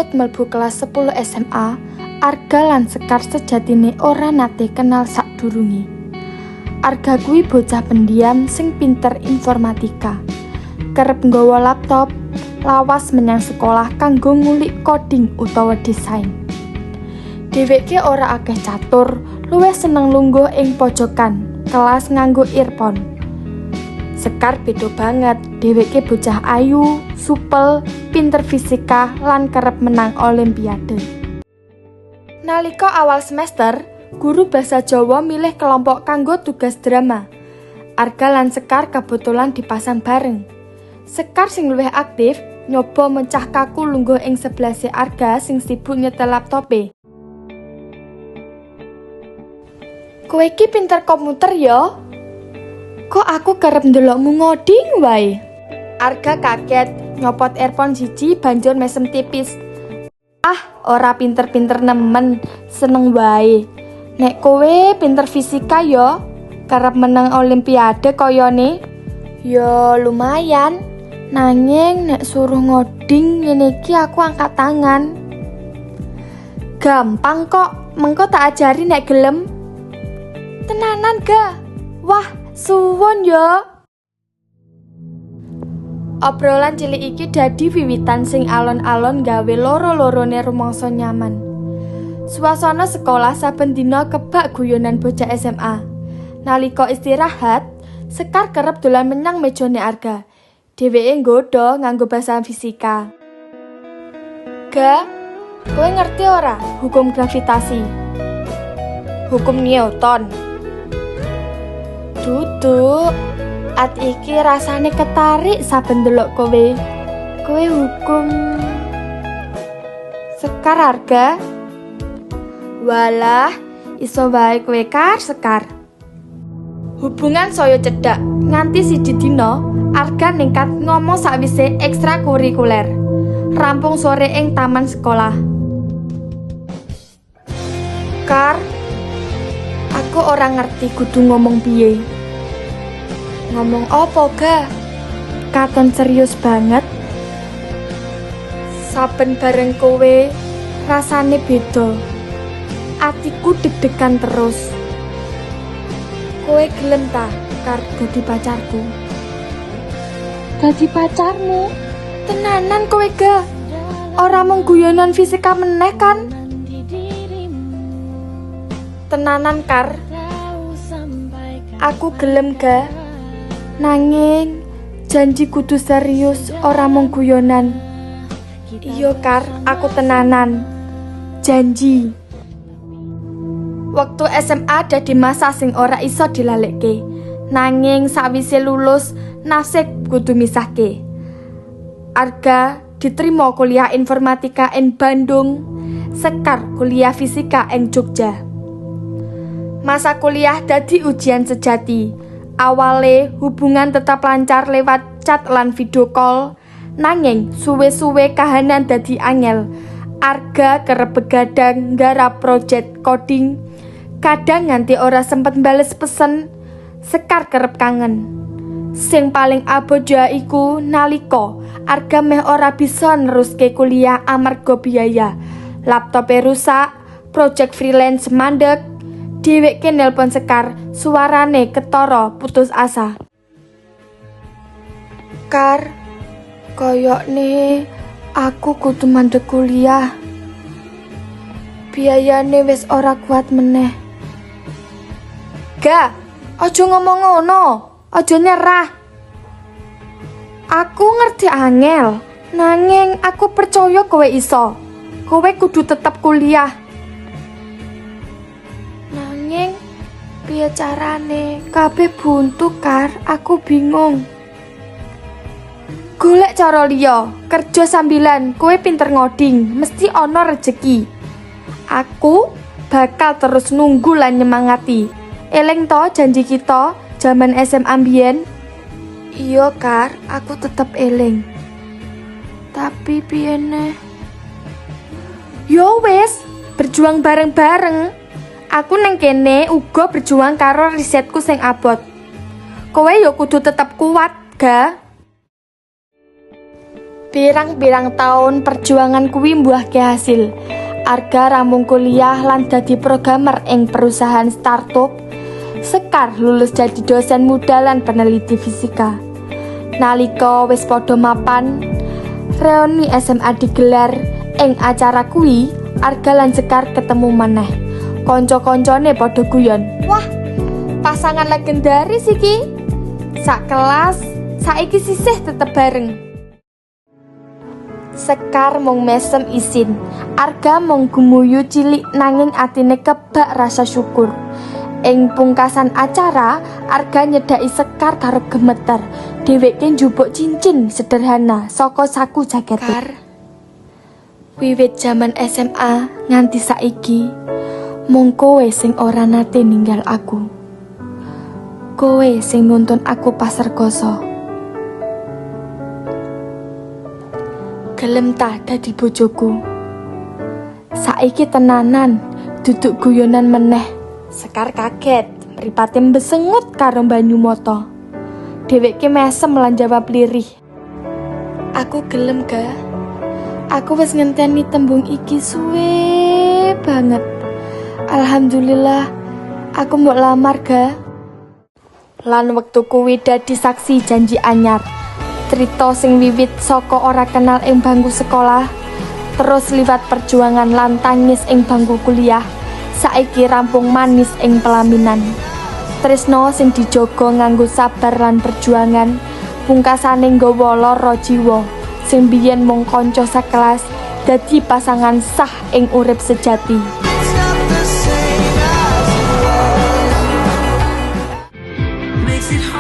Wiwit mlebu kelas 10 SMA, Arga lan Sekar sejatine ora nate kenal sadurunge. Arga kuwi bocah pendiam sing pinter informatika. Kerep nggawa laptop lawas menyang sekolah kanggo ngulik coding utawa desain. Dheweke ora akeh catur, luwih seneng lungguh ing pojokan kelas nganggo earphone. Sekar beda banget, dheweke bocah ayu, supel, pinter fisika lan kerep menang olimpiade. Nalika awal semester, guru basa Jawa milih kelompok kanggo tugas drama. Arga lan Sekar kebetulan dipasang bareng. Sekar sing luwih aktif nyoba mecah kaku lungguh ing sebelase Arga sing sibuk nyetel laptope. Kowe iki pinter komputer ya? Kok aku kerep ndelokmu ngoding wae? Arga kaget, nyopot earphone siji banjur mesem tipis. Ah, ora pinter-pinter nemen, seneng wae. Nek kowe pinter fisika ya, kerep menang olimpiade koyone. Ya lumayan. Nanging nek suruh ngoding ngene iki aku angkat tangan. Gampang kok, mengko tak ajari nek gelem. Tenanan ga? Wah, suwun ya. Obrolan cilik iki dadi wiwitan sing alon-alon gawe loro-lorone rumangsa nyaman. Suasana sekolah saben dina kebak guyonan bocah SMA. Nalika istirahat, Sekar kerep dolan menyang mejane Arga. Dheweke nggodha nganggo basa fisika. Ga, kowe ngerti ora hukum gravitasi? Hukum Newton. Duduk, ati iki rasane ketarik saben ndelok kowe. Kowe hukum Sekar Arga. Walah, iso wae kowe Kar, Sekar. Hubungan saya cedhak nganti siji dina Arga ningkat ngomong sakwise ekstrakurikuler. Rampung sore ing taman sekolah. Kar, aku ora ngerti kudu ngomong piye. Ngomong opo ga? Katon serius banget. Saben bareng kowe rasane beda. Atiku deg-degan terus. Kowe gelem ta, Kar, dadi pacarku? Dadi pacarmu? Tenanan kowe ga? Ora mung guyonan fisika meneh kan? Tenanan Kar. Aku gelem ga. Nanging janji kudu serius, ora mung guyonan. Iya Kar, aku tenanan. Janji. Waktu SMA dadi masa sing ora iso dilalekke. Nanging sakwise lulus, nasib kudu misahke. Arga diterima kuliah informatika ing Bandung, Sekar kuliah fisika ing Jogja. Masa kuliah dadi ujian sejati. Awale hubungan tetap lancar lewat chat lan video call, nanging suwe-suwe kahanan dadi angel. Arga kerep begadang nggarap project coding, kadang nganti ora sempet bales pesen. Sekar kerep kangen. Sing paling abot ya iku nalika Arga meh ora bisa neruske kuliah amarga biaya. Laptope rusak, project freelance mandek. Dheweke nelpon Sekar, suarane ketara putus asa. Kar, koyokne aku kudu mandek kuliah. Biayane wis ora kuat meneh. Ga, aja ngomong ngono, aja nyerah. Aku ngerti angel, nanging aku percaya kowe iso. Kowe kudu tetep kuliah. Nanging piye carane? Kabeh buntu, Kar, aku bingung. Golek cara liya, kerja sambilan, kowe pinter ngoding, mesti ana rejeki. Aku bakal terus nunggu lan nyemangati. Eling to janji kita jaman SMA mbiyen? Iya, Kar, aku tetep eling. Tapi piye neh? Yo wis, berjuang bareng-bareng. Aku neng kene uga berjuang karo risetku sing abot. Kowe yo kudu tetep kuat, ga? Pirang-pirang taun perjuangan kuwi mbuahke hasil. Arga rampung kuliah lan dadi programmer ing perusahaan startup. Sekar lulus jadi dosen muda lan peneliti fisika. Nalika wis padha mapan, reuni SMA digelar. Ing acara kuwi, Arga lan Sekar ketemu maneh. Kanca-kancane padha guyon. "Wah, pasangan legendaris iki. Sak kelas, saiki sisih tetep bareng." Sekar mung mesem isin. Arga mung gumuyu cilik, nanging atine kebak rasa syukur. Ing pungkasan acara, Arga nyedaki Sekar karo gemeter. Dheweke njupuk cincin sederhana saka saku jakete. "Kar, wiwit jaman SMA nganti saiki, mung kowe sing ora nate ninggal aku. Kowe sing nuntun aku pas rekoso. Gelem ta dadi bojoku? Saiki tenanan, duduk guyonan meneh." Sekar kaget, mripate mbesengut karo banyu mata. Dheweke mesem lan jawab lirih. "Aku gelem, Ga. Aku wis ngenteni tembung iki suwe banget. Alhamdulillah, aku mbok lamar, Ga." Lan wektu kuwi dadi saksi janji anyar. Crita sing wiwit saka ora kenal ing bangku sekolah, terus liwat perjuangan lan tangis ing bangku kuliah, saiki rampung manis ing pelaminan. Tresno sing dijogo nganggo sabar lan perjuangan, pungkasane nggawa lara jiwa. Sing biyen mung kanca sakelas, dadi pasangan sah ing urip sejati. It's not the same as it was. Makes it hard.